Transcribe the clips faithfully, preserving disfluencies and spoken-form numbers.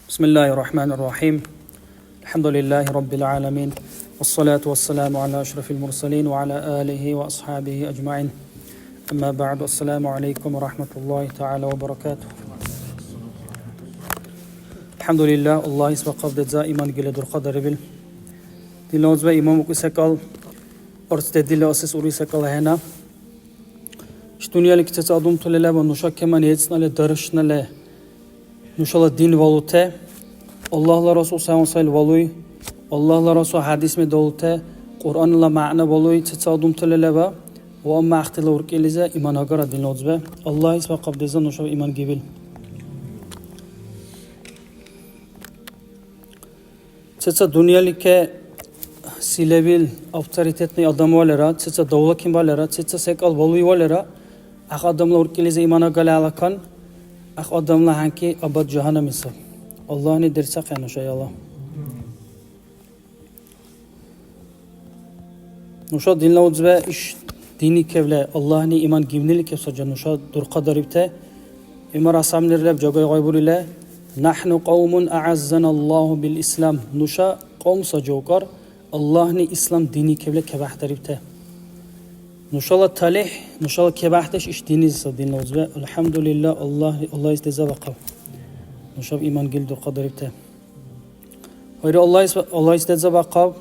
بسم الله الرحمن الرحيم. الحمد لله رب العالمين. والصلاة والسلام على أشرف المرسلين وعلى آله وأصحابه أجمعين. أما بعد. السلام عليكم ورحمة الله تعالى وبركاته. الحمد لله. Аллагьис бахъал деза иман гила дурхъадарибил. Дила узба имам укӀи секӀал, арц дедили асес ури секӀал ахӀена. Иш дунъялик цаца адамтули леба нуша кеман ецӀнали даршнали нушала дин валуте, Аллагьла Расул саллаллаху алейхи ва саллям валуй, Аллагьла Расул хӀядисми далуте, Кьуръанла мягӀна балуй цаца адамтули леба, ва амма ахтила уркӀилизи иман агара дила узбе. Аллагьис бахъаб деза нушаб иман гибил. Сеца дунъялике силевил авторитетный адам валера, сеца давлакин валера, сеца секӀал балуй валера, ахъ адамла уркӀилизи иман агали алакан, ахъ адамла хӀянки абад жагьаннами саб. Аллагьни дерцахъя нуша, я Аллагь. Нуша динла узбе иш дини кевле, Аллагьни иман гивнили кевсар жа нуша дурхъадарибте. Имар асамнир леб жагай гъай буриле: «Нахну кьаумун аъаззана Аллагьу бил ислам». Нуша кьаум саджавкар, Аллагьни ислам дини кевле кебяхӀдарибте. Нушала талихӀ, нушала кебяхӀдеш иш диниза динла узбе. АлхӀямдулилла, Аллагь, Аллагьис деза бахъаб. Нушаб иман гил дурхъадарибте. Гьайра Аллагьис, Аллагьис деза бахъаб,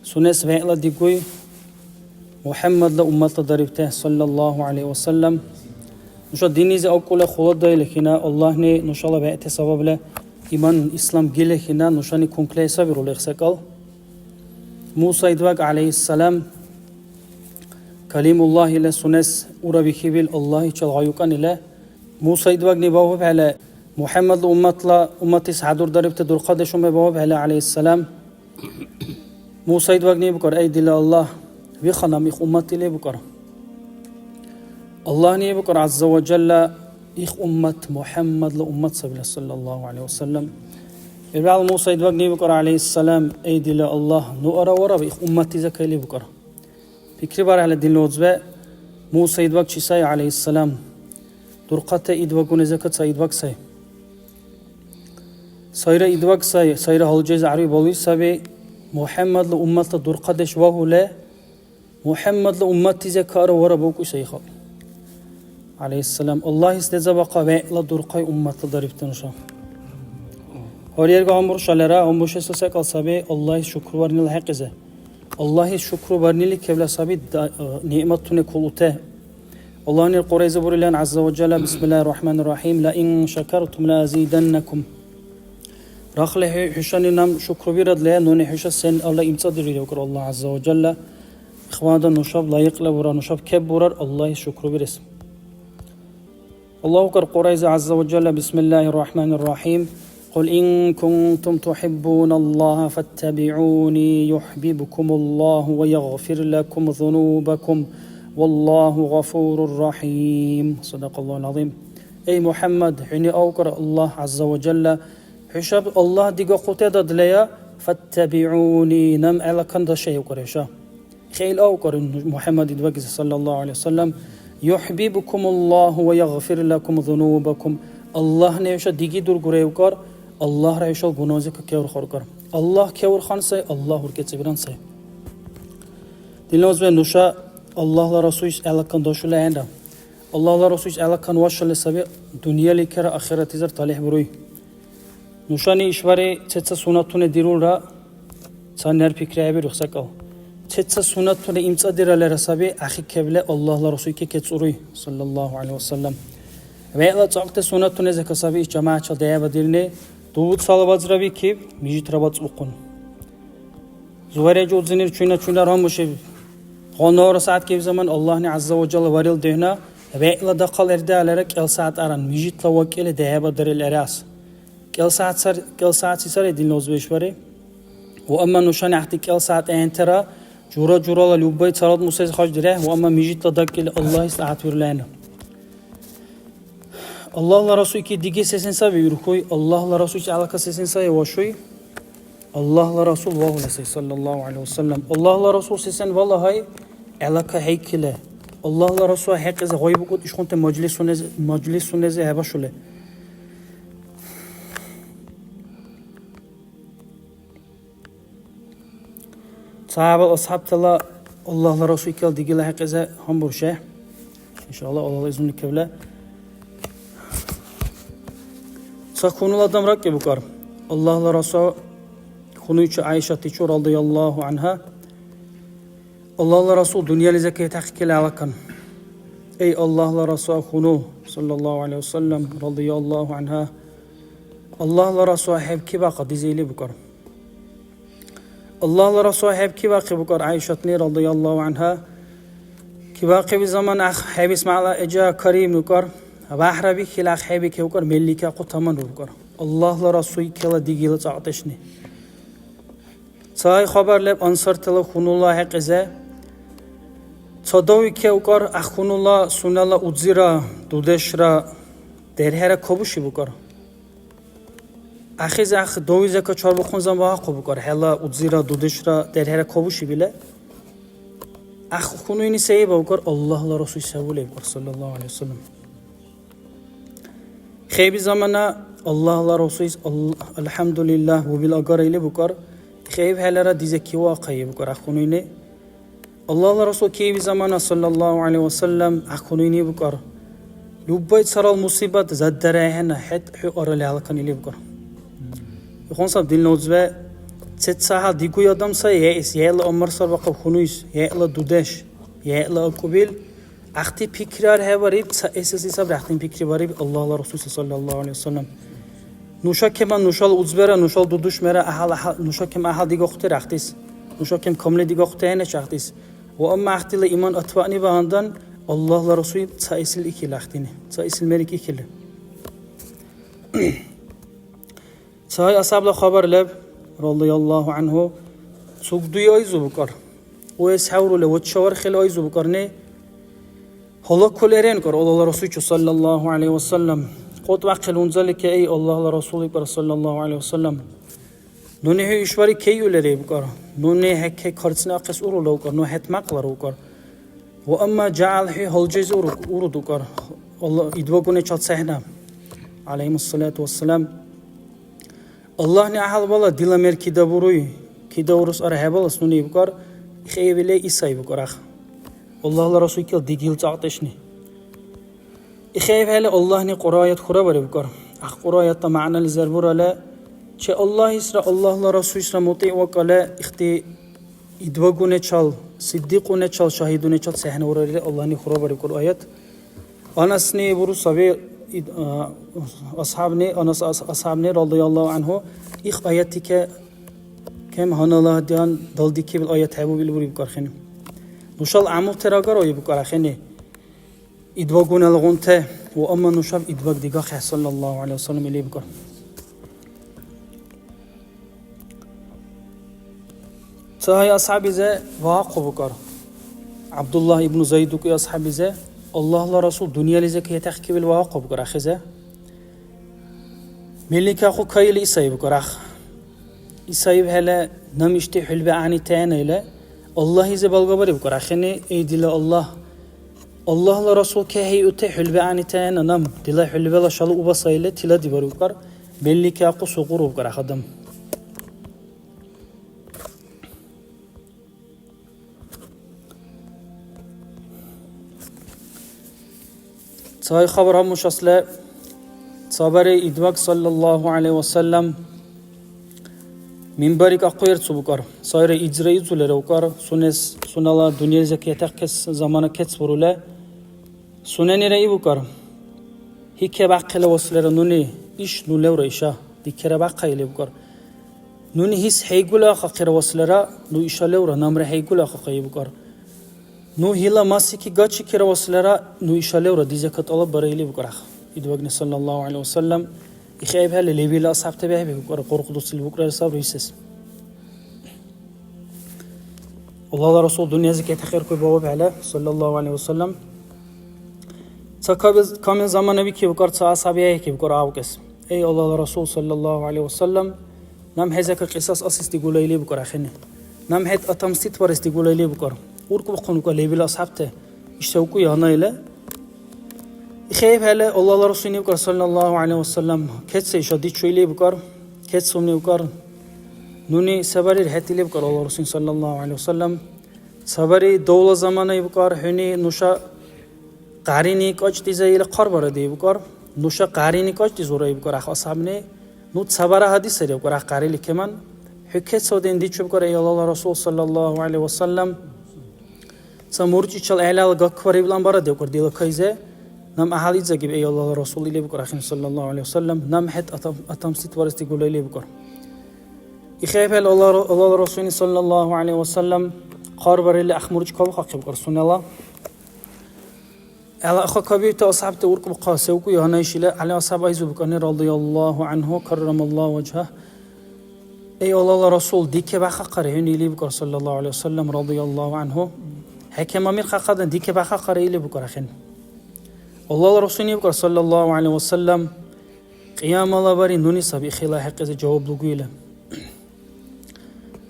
сунес вегӀла дигуй МухӀяммадла умматла дарибти, саллаллаху гӀалайхи ва саллям. Нуша динизи акӀули хуладаили хина, Аллагьни нушала бегӀти сабабли иман, ислам гили хина, нушани кункли хӀисабирули их секӀал. Муса идваг, гӀялайхиссалам, Калимуллагь ила сунес ура бихьибил Аллагьичил гъайукӀан ила. Муса идвагни багьубхӀели, МухӀяммадла умматла, умматис хӀядурдарибти дурхъадешуни багьубхӀели, гӀялайхиссалам, Муса идвагни букӀар: «Эй дила Аллагь, виханам их уммат», — или букӀар. Аллагьни букӀар, гӀязза ва жалла: «Их уммат МухӀяммадла уммат сабила, саллаллаху гӀалайхи ва саллям». Ил Муса идвагни букӀар, гӀялайхиссалам: «Эй дила Аллагь, ну ара вараб их умматиза кайли», — букӀар. ПикрибарахӀели, динла узбе, Муса идваг чи сай, гӀялайхиссалам? Дурхъати идвагуни зекӀа ца идваг сай. Сайра идваг сай, сайра гьалжизи гӀярби балуй саби, МухӀяммадла умматла дурхъадеш вагьули, МухӀяммадла умматти зекӀара вара букӀуй сай хаб. ГӀялайхиссалам. Аллагьис деза бахъа вегӀла дурхъай умматла дарибти нуша. Гьар-ярга гьанбуршалара, гьанбушесла секӀал саби Аллагьис шукруварнила хӀекьизи. Аллагьис шукру барнили кевла саби да-, э, ниъматуни кулуте. Аллагьнир Кьурайза бурилан, гӀязза ва жалла: «Бисмиллахир рахманир рахим. Ла ин шакартум ла азиданнакум». Рахли хӀу-, хӀушани нам шукрубирадли, нуни хӀуша сен Аллагь имцӀадирули, викӀар Аллагь гӀязза ва жалла. Ихвандан, нушаб лайикьла бурар, нушаб кеб бурар Аллагьис шукрубирес. Аллагь укар Кьурайза гӀязза ва жалла: «Бисмиллахир рахманир рахим. Кул ин кунтум тухиббуналлаха фаттабиуни юхӀбибкумуллаху ва ягъфир лакум зунубакум. Валлаху гъафурур рахим». Садакаллахул гӀязим. Эй МухӀяммад, хӀуни аукар Аллагь гӀязза ва жалла, хӀушаб Аллагь дигахъути дадлая, фаттабиуни, нам гӀелакан дашая укар хӀуша. ХӀел аукӀар МухӀяммад идвагизи, саллаллаху гӀалайхи ва саллям: «ЮхӀбибкумуллаху ва ягъфир лакум зунубакум». Аллагьни хӀуша диги дургураевкӀар, Аллагьра хӀушала гуназика кеврхаркӀар. Аллагь кеврхан сай, Аллагь уркӀецӀибиран сай. Дила узбе, нуша Аллагьла Расулис гӀелакан дашули ахӀенра. Аллагьла Расулис гӀелакан вашалли саби дунъяликира ахиратлизир талихӀ буруй. Нушани ишбархӀи сеца суннатуни дирулра, ца нер пикриабиру секӀал. Сеца суннатуни имцӀадиралира саби, ахикевли Аллагьла Расулки кецӀуруй, саллаллаху гӀалайхи ва саллям. ВегӀла цӀакьти суннатунезика саби иш жамагӀятчил дяхӀяба дирни, дубуцала базра бикиб, мижитра бацӀбухъун. Зубайрежи удзинир чуйна-чуйнар гьанбушиб. Гьаннавра сягӀят киб заман Аллагьни гӀязза ва жалла варил духӀна, вегӀла дахъал гӀердиалира кӀел сягӀят аран, мижитла вакӀили дяхӀяба дарил гӀерас. КӀел сягӀят сар-, кӀел сягӀятси сари динла узбе ишбархӀи. Ва амма нушани гӀяхӀти кӀел сягӀят ахӀентира, жура-журала любой царал мусайзи харждирехӀе, ва амма мижитла дакӀили Аллагьис тӀагӀятвирули ахӀенну. Аллагьла Расул ки диги сесен саби вирхуй, Аллагьла Расул чи гӀелака сесен сай вашуй, Аллагьла Расул вагьули сай, саллаллаху гӀалайхи ва саллям. Аллагьла Расул сесен вала гьай, гӀелака хӀейкили. Аллагьла Расул хӀекьлизи гъайбукӀут ишхъунти мажлисунези, мажлисунези хӀебашули. Ца хӀябал асхӀябтала Аллагьла Расул иккал дигила хӀекьизе гьанбуршехӀе. Иншалла, Аллагьла изунни кавла. Ца хьунул адам ракӀи букӀар. Аллагьла Расул хьунуйчи ГӀяйшатичу радияллагьу гӀанхӀя. Аллагьла Расул дунъялизи кетахъикили гьалакан. Эй Аллагьла Расул хьунул, саллаллагьу гӀалайгьи ва саллам, радияллагьу гӀанхӀя. Аллагьла Расул хӀеб кибаха дизе или букӀар. Аллагьла Расул хӀеб кибахъи букӀар ГӀяйшатни радияллагьу гӀанхӀя. Кибахъиби замана ах хӀебис мягӀла гӀежа карииб букӀар. ВяхӀраби хила ах хӀебикиб букӀар, мелликахъу таман букӀар. Аллагьла Расул иккала дигила цӀакьдешни. Цай хабар леб ансартала хьунулла хӀекьизе. Ца давикеб букӀар, ах хьунулла сунела удзира, дудешра дерхӀера кабуши букӀар. Ахизи ах довизака чарбухъун замбагьахъу букӀар, хӀела удзира, дудешра дерхӀера кабушибила. Ах хьунуйни саиба букӀар, Аллагьла Расул саву леб букӀар, саллаллагьу гӀалайгьи ва саллам. ХӀеби замана Аллагьла Расулис ал-, алхӀямдулиллагь, убил агара или букӀар, хӀеб хӀелара дизе кивахъа, букӀар, ах хьунуйни. Аллагьла Расул киви замана, саллаллагьу гӀалайгьи ва саллам, ахъунуйни букӀар, любой царал мусибат заддарахӀена, хӀед хӀу арали гьалакан или букӀар. Ихъун саб динна узбе, цецахӀел дигуй адам сай, яэс, яэла амар сарбахъаб хьунуйс, яэла дудеш, яэла акӀубил, ахъти пикри архӀевариб, ца эсеси сабри ахъти пикри бариб Аллагьла Расул, саллаллагьу гӀалайгьи ва саллам. Нуша кеман, нушала узбера, нушала дудушмера, ахал, ахал, нуша кем ахал дигахъути рахтис. Нуша кем камли дигахъути гьанна чахтис. Ва амма ахтила иман атваъни багьандан, Аллагьла Расул цаэсил икили ахтини. Цаэсил мерик икили. Цай асабла хабар леб, радияллагьу гӀанхӀу, цугдуй айзу букӀар. Уэс хӀяврули, вачча вархили айзу букӀарни. Гьалаккули ренкӀар Аллагьла Расулчи, саллаллагьу гӀалайгьи ва саллам. КъотӀбяхъили унзалике, эй Аллагьла Расул, икӀар, саллаллагьу гӀалайгьи ва саллам. Нуни хӀу ишбархӀи кайули ребкӀар. Нуни хӀекке карцни ахъес урула укӀар, ну хӀед мякьлар укӀар. Ва амма жагӀял хӀу гьалжизи урук-, урудукӀар. Аллагь, идбагуначал цахӀна, гӀялайгьимуссалату вассалам. Аллагьни гӀяхӀял бала дила мер кида буруй, кида урус архӀебалас нуни букӀар, ихӀейвили Исай букӀар ах. Аллагьла Расул икил дигил цӀакьдешни. ИхӀейвхӀели Аллагьни Кьуръа аят хурабариб букӀар. Ах Кьуръа аятла мягӀнализир бурале, че Аллагьисра, Аллагьла Расулисра мутӀигӀ вакӀале, ихти идбагуначал, сиддикьуначал, шагьидуначал цехӀнаваралли, Аллагьни хурабариб Кьуръа аят. Анасни буру саби, ид-, а, асхӀябни, Анас ас-, асхӀябни, радияллагьу гӀанхӀу, их аятти ке-, кем гьанналадиан далдикибил аят хӀебубил буриб букӀар хини. Нушала гӀямултира агара, иб букӀар ахини. Идбагуналгъунти, ва амма нушаб идбаг дигахъехӀе, саллаллагьу гӀалайгьи ва саллам, или букӀар. Ца гьай асхӀябизе вагьахъу букӀар. ГӀябдуллагь ибну Зайд укӀи асхӀябизе, Аллагьла Расул дунъялизи кетахъибил вагьахъу букӀар ахизе. Меликахъу кайили Исай букӀар ах. ИсаибхӀели, наб ишди хӀулби гӀягӀнитаэна или, Аллагьизи балгабариб букӀар ахини, эй дила Аллагь, Аллагьла Расул кехӀейути хӀулби гӀягӀнитаэна наб, дила хӀулбала шала уба сайли тиладибариб букӀар, меликахъу сугъуру букӀар ах адам. Цай хабар гьамушасли, цабари идбаг, саллаллагьу гӀалайгьи ва саллам, минбарик ахъуерцу букӀар. Сайра изра изулира букӀар, сунес, сунела дунъялизи кетахъес замана кецбурули. Суненира ибукӀар, гьикебяхъила васлира нуни, иш ну левра иша, дикира бахъа или букӀар. Нуни гьис хӀейгули ахъахъира васлира, ну иша левра, намра хӀейгули ахъахъа ибукӀар. Ну хӀила масики гачикира васлира, ну иша левра, дизека тӀалаббара или букӀар ах. Идбагни, саллаллагьу гӀалайгьи ва саллам, ихӀейбхӀели лебилра асхӀябти бехӀбихьиб букӀар, къуркъдуцили букӀар сабри исес. Аллагьла Расул дунъязи кетахъиркур бавабхӀела, саллаллагьу гӀалайгьи ва саллам. Ца кабиз-, камил замана бикиб букӀар, ца асхӀяби гӀехӀикиб букӀар гӀявкӀес. Эй Аллагьла Расул, саллаллагьу гӀалайгьи ва саллам, наб хӀезака кьисас асес дигула или букӀар ахини. Наб хӀед отомстить барес дигула или букӀар. УркӀбухъун букӀар лебил асхӀябти. ИшсевкӀу гьанна или. ИхӀейбхӀели Аллагьла Расул нивкӀар, саллаллагьу гӀалайгьи ва саллам, кецӀ иша дичу или букӀар, кецӀ сунни букӀар. Нуни сабарир хӀед или букӀар Аллагьла Расул саллаллаху гӀалайхи ва саллям. Сабари давла замана ибукӀар, хӀуни нуша гъярини кӀачӀдиза или хъарбаради ибукӀар. Нуша гъярини кӀачӀдизура ибукӀар ахъ асхӀябни. Ну ца бара гьадисари ибукӀар ахъ гъярили кеман. ХӀу кецаден дичу букӀар, эй Аллагьла Расул саллаллаху гӀалайхи ва саллям. Ца мурчӀичал гӀелала гакбариб ламбара дебкӀар дила кайзе. Нам гӀяхӀял идзагиб, эй Аллагьла Расул, или букӀар ахӀен, саллаллаху гӀалайхи ва саллям, нам хӀед атам-, атамсит варес дигула или букӀар. ИхӀехӀел Аллагьла, Аллагьла Расулни, саллаллаху гӀалайхи ва саллям, хъарбарили ахъ мурчӀ кабухъахъиб букӀар сунела. ГӀела аха кабирти асхӀябти уркӀбухъа, се укӀуй гьанайшила, ГӀяли асхӀяб айзуб букӀарни, радияллаху анху, каррамаллаху ваджхӀа. Эй Аллагьла Расул, дике бяхъахъари хӀуни или букӀар, саллаллаху гӀалайхи ва саллям, радияллаху анху. ХӀекем амир хахъадан дике бяхъахъари или букӀар ахӀен. Аллагьла Расулни букӀар, саллаллаху гӀалайхи ва саллям, кьиямала бари нуни саби ихила хӀекьлизи жаваб лугуили.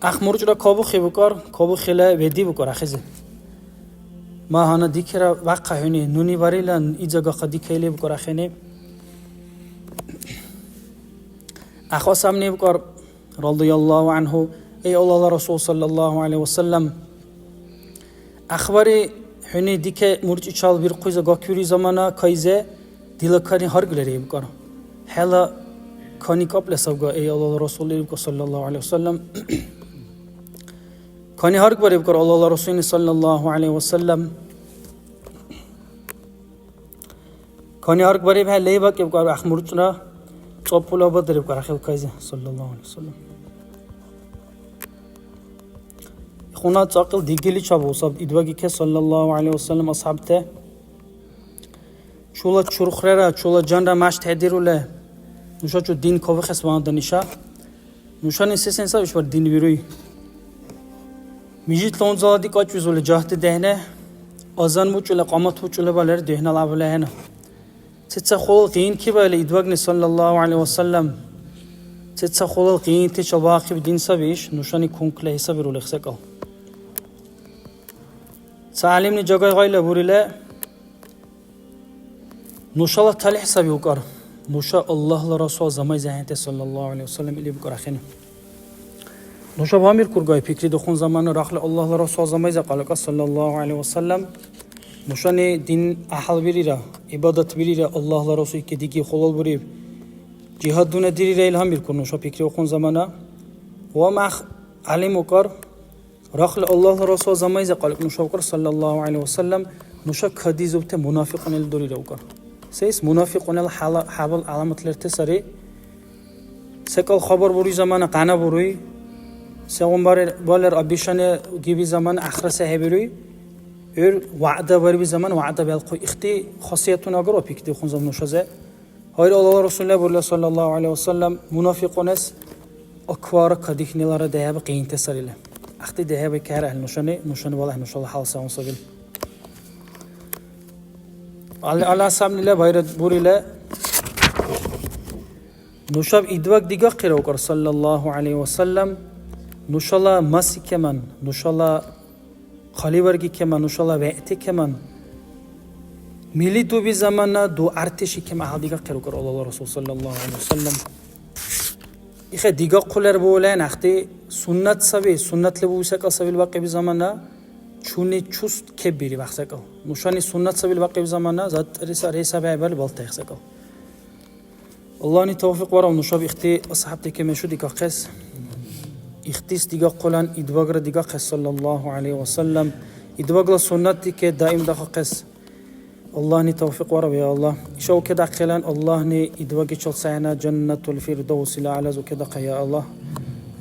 Ахъ мурчӀра кабухъи букӀар, кабухъила веди букӀар ахӀизи. Ма гьанна дикира вяхъа хӀуни, нуни барила идзагахъа дикайли букӀар ахӀени. Ахъ асхӀябни букӀар, радияллаху анху, эй Аллагьла Расул саллаллаху гӀалайхи ва саллям, ахъбари хӀуни дике мурчӀичал бирхъуйза гакиури замана кайзе, дила кани гьарглари ибкӀар. ХӀела кани кӀапӀла савга, эй Аллагьла Расул, ибкӀар, саллаллаху гӀалайхи ва саллям. Кани гьаргбар ибкӀар Аллагьла Расулни, саллаллаху гӀалайхи ва саллям. Кани гьаргбарибхӀели, лейбакӀибкӀар ахъ мурчӀра, цӀапӀула бадарибкӀар ахӀел кайзи, саллаллаху гӀалайхи ва саллям. Ихуна цӀакьил дигили чябу саб идбагике, саллаллаху гӀалайхи ва саллям, асхӀябте. Чула чурхрера, чула жанра мяштхӀедирули, нушачу дин кавихъес вандан иша. Нушани сесен саб ишбар дин вируй? Мижитла унзала дикӀачӀ визули жагьти дехӀне, азан бучӀули, кьамат бучӀули балер духӀнала гӀябули ахӀена. Сеца хулал къиинкибаили идвагни, саллаллаху гӀалайхи ва саллям, сеца хулал къиинтачил вахъиб дин саби иш, нушани кункла хӀисабирули секӀал. Ца гӀялимли жагай гъайла бурили, нушала талихӀ саби укӀар. Нуша Аллагьла Расул замай зехӀенте, саллаллаху гӀалайхи ва саллям, или букӀар ахӀен. Нуша бамиркургай, пикридухъун замана рахли Аллагьла Расул замай закьалакӀа, саллаллаху гӀалайхи ва саллям. Нушани дин гӀяхӀялбирира, гӀибадатбирира, Аллагьла Расул икки диги хулал буриб. Жигьад дуна дирира, илгьамбиркур нуша пикриухъун замана. Ва мах гӀялим укӀар. Рахли Аллагьла Расул замайзи кьалкӀ нуша укӀар, саллаллаху гӀалайхи ва саллям, нуша кадизубти мунафикьунел дурира укӀар. Сейс мунафикьунел хӀяла-, хӀябал гӀяламат лерти сари. СекӀал хабар буруй замана къяна буруй. Сегъунбарир балер обещание гиби замана ахра се хӀебируй. ГӀур вягӀда бариби замана вягӀда белхъуй. Ихти хасиятуни агар ва пикридухъун замана нушази. Гьайри Аллагьла Расулла бурила, саллаллаху гӀалайхи ва саллям, мунафикьунас аквара кадихьнилара дехӀеба къиянти сарили. Ахъти дехӀеба кара ахӀен нушани, нушани валахӀ нушала хӀял савун сабил. Алли Аллагь сабнила байрад бурила, нушаб идваг дигахъира укӀар, саллаллаху гӀалайхи ва саллям, нушала маси кеман, нушала хъаливарги кеман, нушала вегӀти кеман. Мили дуби замана дугӀярти ши кем гӀяхӀял дигахъирукӀар Аллагьла Расул, саллаллаху гӀалайхи ва саллям. Ихе дигахъулер бугӀули ахӀти суннат саби, суннатли буби секӀал сабил бакьиби замана чуни чус кеббири бахъ секӀал. Нушани суннат сабил бакьиби замана затӀри сари саби хӀебали балтахъ секӀал. Аллагьни тавфикь варав нушаб ихти асхӀябти кемешудикахъес. Ихтис дигахъулан идвагра дигахъес, саллаллаху гӀалайхи ва саллям. Идвагла суннатти ке даим дахъахъес. Аллагьни тавфикь варав, я Аллагь. Иша укедяхъелан Аллагьни идвагичил цахӀна Жаннатул Фирдавсила а'лаз укедахъа, я Аллагь.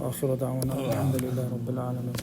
Ахиру дагӀвана, алхӀямдулиллахи раббил гӀаламин.